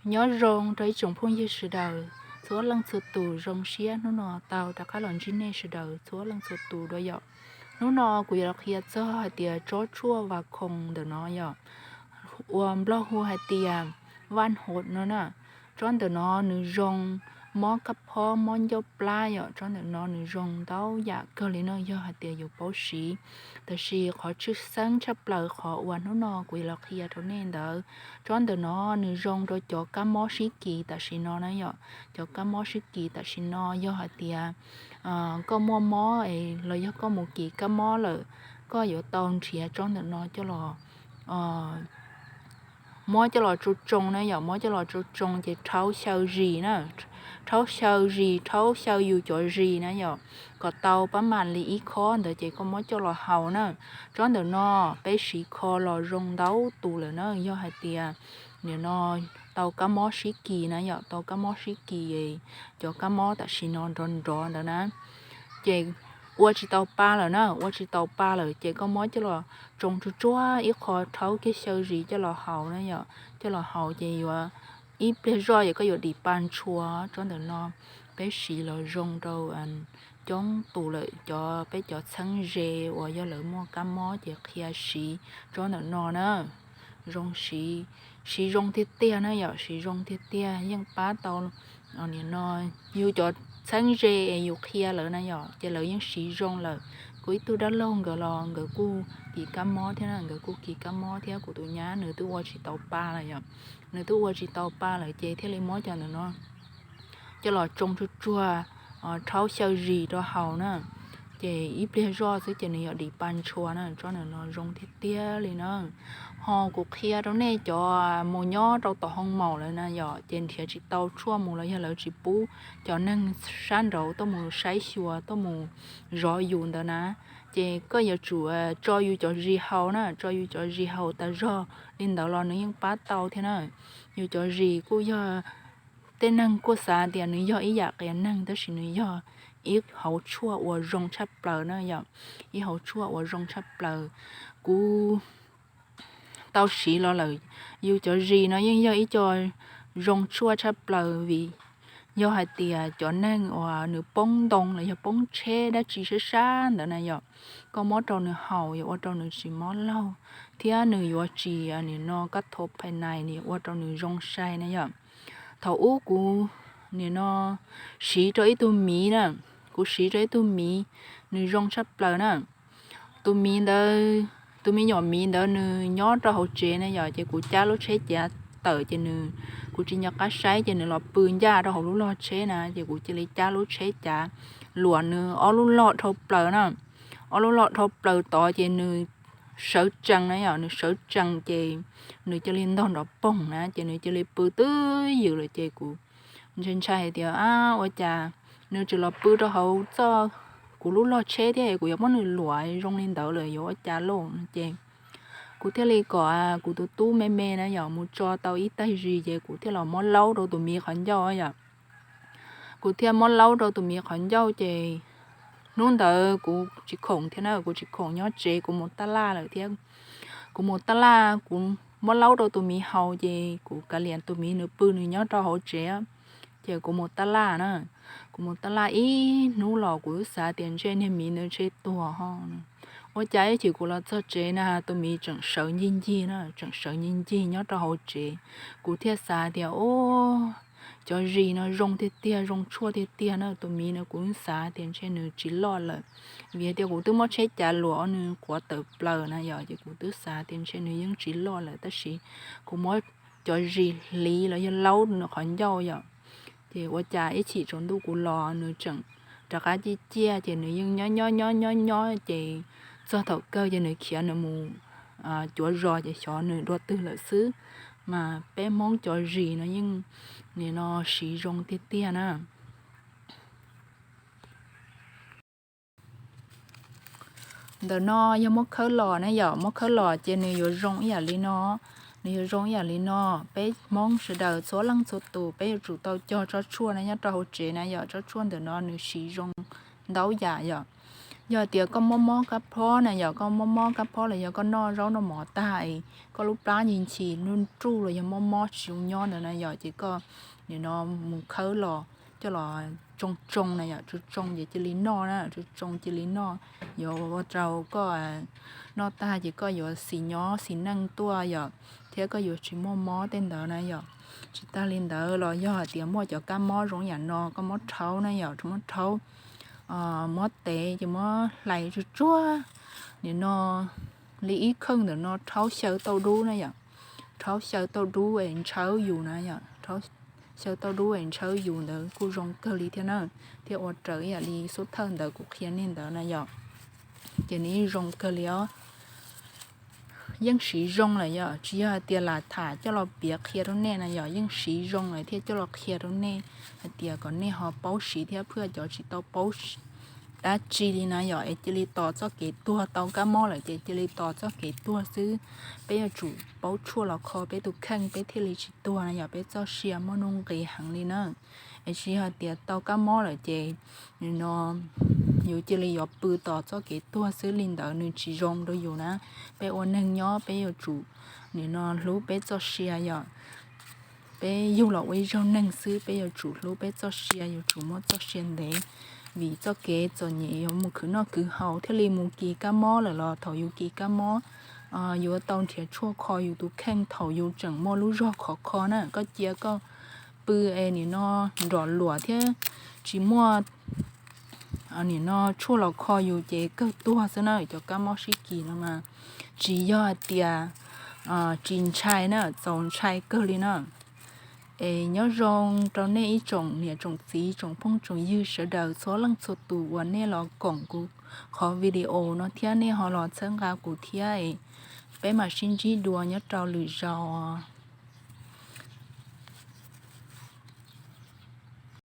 Nyob zoo rau ib tsoom phooj ywg sawv daws txhua leej txhua tus, zoo siab hnub no tau rov qab los ntsib nej sawv daws txhua leej txhua tus dua yom. Hnub no kuv yuav los qhia txog hais tias tsob tshuaj vas khoom ntawm no yom, uas Nplog hu hais tias vaj hom no na. Tsob ntawm no nws zoo mob kab phob, mob ncauj plab yom. Tsob ntawm no nws zoo ntau yam kawg li no yog hais tias yus paub siv. Tab sis qhov tshwj xeeb tshaj plaws qhov uas hnub no kuv yuav los qhia rau nej ntawd, tsob ntawm no nws zoo rau cov kab mob sib kis tam sim no na yom. Cov kab mob sib kis tam sim no yog hais tias koj muaj mob los yog koj mus kis kab mob lawm, koj yuav tau nrhiav tsob ntawm no coj los muab coj los tsoo tsoo na yom. Muab coj los tsoo tsoo ces rhaub xyaw zis na, rhaub xyaw zis, rhaub xyaw yus cov zis na yom, kom tau pab mam li ib khob ntawd ces koj muab coj los haus na. Tsob ntawm no peb siv kho los zoo ntau tus lawm na, yog hais tias nim no tau kab mob sib kis na yom, tau kab mob sib kis, cov kab mob tam sim no nrov nrov ntawd na, ces ua tsis tau pa lawm na, ua tsis tau pa lawm ces koj muab coj los tsoo tsuag tsuag ib qho, rhaub kiag xyaw zis coj los haus na yom. Coj los haus ces yuav ib pliag zoj ces koj yuav dim pa ntshua. Tsob ntawm no peb siv los zoo rau coob tus lawm, cov peb cov txheeb ze uas yog lawv muaj kab mob ces qhia siv tsob ntawm no na. Zoo siv, siv zoo tiag tiag na yom, siv zoo tiag tiag, yeej pab tau nim no yus cov txheeb ze es yus qhia lawv na yom, ces lawv yeej siv zoo lawm. Kuv ib tug dab laug nkawd los nkawd kuj kis kab mob thiab na, nkawd kuj kis kab mob thiab. Kuv tus nyab nws twb ua tsis tau pa lawm yom, nws twb ua tsis tau pa lawm ces thiaj li muab cov ntawm no coj los tsoo tsuag tsuag, rhaub xyaw zis rau haus na, ces ib pliag zoj xwb ces nws yuav dim pa ntshua na. Tsob ntawm no zoo tiag tiag li na. Ho kuv qhia rau nej cov mus nyob rau tom hoo maum lawm na yom, ces nrhiav tsis tau tshuaj mus los yog lawv tsis pub cov neeg sab nraud tuaj mus saib xyuas, tuaj mus zov yus ntawd na, ces koj yuav tsum tso yus cov zis haus na, tso yus cov zis haus tas zog li ntawd los nws yeej pab tau thiab na. Yus cov zis kuj yog tej neeg kuj xav tias nws yog ib yam qias neeg, tab sis nws yog ib hauv tshuaj uas zoo tshaj plaws na yom, ib hauv tshuaj uas zoo tshaj plaws. Kuv tau siv los lawm, yus cov zis no yeej yog ib co zoo tshuaj tshaj plaws vim yog hais tias cov neeg uas nws poob ntoo los yog poob tsheb dab tsi sab sab ntawd na yom, koj muab rau nws haus yuav ua rau nws tsis mob laug, thiab nws yuav tsis nim no kab tho phais nais, nws ua rau nws zoo sai na yom. Thaum ub kuv nim no siv rau ib tug miv na, kuv siv rau ib tug miv, nws zoo tshaj plaws na. Tus miv ntawd, tus me nyuam miv ntawd nws nyob rau hauv tsev na yom, ces kuv cab lub tsheb cav tawm ces nws, kuv tsis nco qab saib ces nws los pw ncaj rau hauv lub log tsheb na, ces kuv cia li cab lub tsheb cav luam nws ob lub log dhau plaws na. Ob lub log dhau plaws tod ces nws sawv tsees na yom, nws sawv tsees ces nws cia li ntog nrov poog na, ces nws cia li pw twj ywm lawm ces kuv ntshai ntshai hais tias a, ua cas nws tseem los pw rau hauv txoj kuv lub log tsheb thiab, kuv yuav muab nws luam zoo li ntawd lawm yuav ua cas lauj no ces kuv thiaj li kom kuv tus tub me me na yom mus tso tau ib tais zis ces kuv thiaj los muab laub rau tus miv qhov ncauj yom. Kuv thiaj muab laub rau tus miv qhov ncauj ces hnub ntawd kuv tsis khoom thiab na, kuv tsis khoom nyob tsev, kuv mus tab laj lawm thiab. Kuv mus tab laj, kuv muab laub rau tus miv haus ces kuv kav liam tus miv nws pw nws nyob rau hauv tsev, ces kuv mus tab laj na. Kuv mus tab laj ib hnub los kuv xav tias ntshe niag miv ntawd ntshe tuag ho. Ua cas ib chim kuv los txog tsev na tus miv tseem sawv ncig ncig na, tseem sawv ncig ncig nyob rau hauv tsev. Kuv thiaj xav tias o, cov zis no zoo tiag tiag, zoo tshuaj tiag tiag na. Tus miv no kuv xav tias ntshe nws tsis loj lawm, vim tias kuv twb muab tsheb cav luam nws quav tawm plaws na yom, ces kuv twb xav tias ntshe nws yeej tsis loj lawm tab sis kuv muab cov zis hliv los yog laub nws qhov ncauj yom. Ces ua cas ib chim tsaus ntuj kuv los nws tseem rov qab ciaj ciaj ces nws yeej nyob nyob nyob nyob nyob ces txog thaum kawg ces nws khiav nws mus cuav zos ces xyov nws dua twg lawm xwb. Mas peb Hmoob cov zis no yeej nim no siv zoo tiag tiag na. Ntawm no yog muab khawb los na yom, muab khawb los ces nws yuav zoo ib yam li no. Nws yuav zoo ib yam li no. Peb Hmoob sawv daws txhua leej txhua tus peb yuav tsum tau cog tsob tshuaj na nyob rau hauv tsev na yom. Tsob tshuaj ntawm no nws siv zoo ntau yam yom. Yog hais tias koj mob mob kab phob na yom, koj mob mob kab phob los yog koj noj zaub noj mov tag es koj lub plab nchi nchi ruj ruj los yog mob mob tsis zoo nyob ntawd na yom, ces koj nim no mus khawb los coj los tsoo tsoo na yom, tsoo tsoo ces cia li noj na, tsoo tsoo cia li noj, yuav ua rau koj noj tag ces koj yuav xis nyob xis neej tuaj yom, thiab koj yuav tsis muaj mob tej ntawd na yom. Tsis tag li ntawd los yog hais tias muaj cov kab mob zoo yam no, koj mob rhaub na yom, mob rhaub, mob tes ces muab hlais tsuag tsuag, nim no li ib kheej ntawm no rhaub xyaw tauj dub na yom, rhaub xyaw tauj dub es ntshawb yus na yom, rhaub xyaw tauj dub es ntshawb yus ntawd kuj zoo kawg li thiab na, thiab ua raws ib yam li xub thawj ntawd kuv qhia nej ntawd na yom, ces nws yeej zoo kawg li os. Yeej siv zoo lawm yom, tsis yog hais tias lam tham coj los piav qhia rau nej na yom, yeej siv zoo lawm thiaj coj los qhia rau nej hais tias kom nej ho paub siv thiab, phwj cov tsis tau paub dab tsi li na yom, es cia li tos txoj kev tuag, tau kab mob lawm ces cia li tos txoj kev tuag xwb. Peb yuav tsum paub tshuaj los kho peb tus kheej peb thiaj li tsis tuag na yom, peb txoj sia muaj nuj nqis heev li na. Es tsis yog hais tias tau kab mob lawm ces nim no yus cia li yuav pw tos txoj kev tuag xwb, li ntawd nws tsis zoo rau yus na. Peb ua neeg nyob peb yuav tsum nim no hlub peb txoj sia yom. Peb yug los ua ib zaug neeg xwb, peb yuav tsum hlub peb txoj sia, yuav tsum muaj txoj sia ntev, vim txoj kev txom nyem yuav mus khwv noj khwv haus thiaj li mus kis kab mob lawm los thaum yus kis kab mob yuav tau nrhiav tshuaj kho yus tus kheej thaum yus tseem muaj lub zog khov kho na. Koj cia koj pw es nim no nrom luam thiab tsis muaj nim no tshuaj los kho yus ces kawg tuag xwb na. Cov kab mob sib kis no mas tsis yog hais tias tsis ntshai na, txaus ntshai kawg li na. Es nyob zoo rau nej ib tsoom niam tsoom txiv tsoom phooj tsoom ywg sawv daws txhua leej txhua tus uas nej los koom kuv qhov video no thiab nej ho los txhawb nqa kuv thiab es peb mam sib ntsib dua nyob rau lwm zaus.